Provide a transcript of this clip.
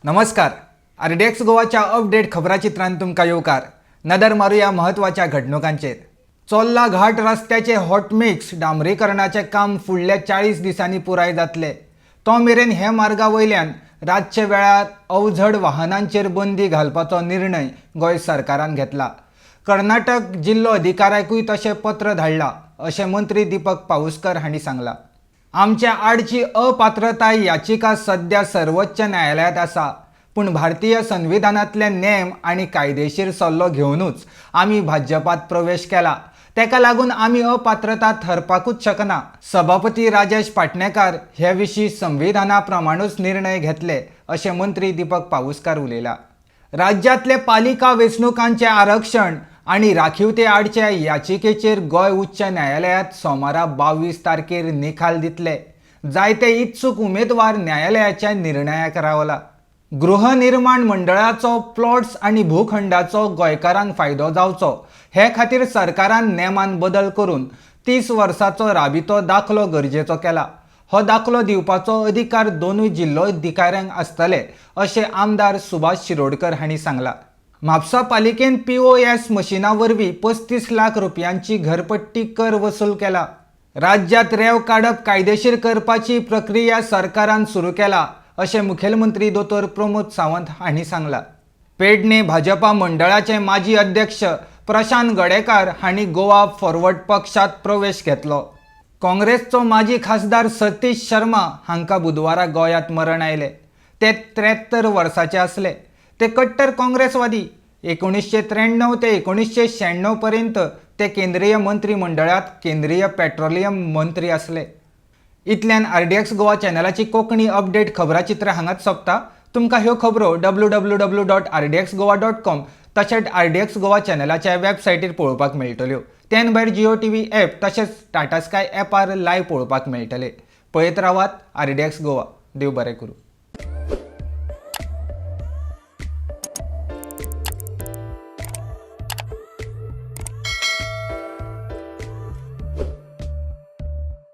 नमस्कार, RDX गोवाच्या update खबराचित्रांत तुमकां येवकार. नदर मारुया म्हत्वाच्या घडणुकांचेर. चोर्ला घाट रस्त्याचे हॉटमिक्स डांबरीकरणाचें काम फुडल्या 40 दिसांनी पुराय जातले. तो मेरेन हे मार्गा वयल्यान रातचे वेळार अवजड वाहनांचेर बंदी घालपाचो निर्णय गोंय सरकारान घेतला. कर्नाटक जिल्लो अधिकाऱ्याकूय तशें पत्र धाडलां, अशें मंत्री दीपक पाऊसकर हांणी सांगलां. आमच्या आडची अपात्रताय याचिका सध्या सर्वोच्च न्यायालयांत आसा, पूण भारतीय संविधानांतले नेम आनी कायदेशीर सल्लो घेवनूच आमी भाजपात प्रवेश केला. तेका लागून आमी अपात्रता थरपाकूच शकना. सभापती राजेश पाटणेकार हे विशीं संविधाना प्रमाणूच निर्णय घेतले, अशें मंत्री दीपक पाऊसकार उलयला. राज्यांतले पालिका वेंचणुकांचें आरक्षण आनी राखीवते आडच्या याचिकेचेर गोंय उच्च न्यायालयांत सोमारा 22 तारखेर निकाल दितले. जायते इत्सूक उमेदवार न्यायालयाच्या निर्णयाक रावला. गृहनिर्माण मंडळाचो प्लॉट्स आनी भूखंडाचो गोंयकारांक फायदो जावचो हे खातीर सरकारान नेमान बदल करून 30 वर्साचो राबितो दाखलो गरजेचो केला. हो दाखलो दिवपाचो अधिकार दोनूय जिल्लोधिकाऱ्यांक आसतले, अशें आमदार सुभाष शिरोडकर हांणी सांगलां. म्हापसा पालिकेन पीओएस मशिना वरवीं 35 लाख रुपयांची घरपट्टी कर वसूल केला. राज्यांत रेंव काडप कायदेशीर करपाची प्रक्रिया सरकारान सुरू केला, अशें मुखेलमंत्री दोतोर प्रमोद सावंत हांणी सांगलां. पेडणे भाजपा मंडळाचे माजी अध्यक्ष प्रशांत गडेकार हांणी गोवा फॉरवर्ड पक्षात प्रवेश घेतलो. काँग्रेसचो माजी खासदार सतीश शर्मा हांकां बुधवारा गोंयांत मरण आयलें. ते 73 वर्साचे आसले. ते कट्टर काँग्रेसवादी. 1993 ते 1996 पर्यंत ते केंद्रीय मंत्रिमंडळात केंद्रीय पेट्रोलियम मंत्री आसले. इतल्यान आरडीएक्स गोवा चॅनलाची कोंकणी अपडेट खबराचित्र हांगाच सोंपता. तुमकां ह्यो खबरो www.rdxgoa.com तशेंच आरडीएक्स गोवा चॅनलाच्या वेबसायटीर पळोवपाक मेळटल्यो. तेन भायर जिओ टीव्ही ॲप तशेंच टाटा स्काय ॲपार लायव्ह पळोवपाक मेळटले. पळयत रावात आरडीएक्स गोवा. देव बरें करूं.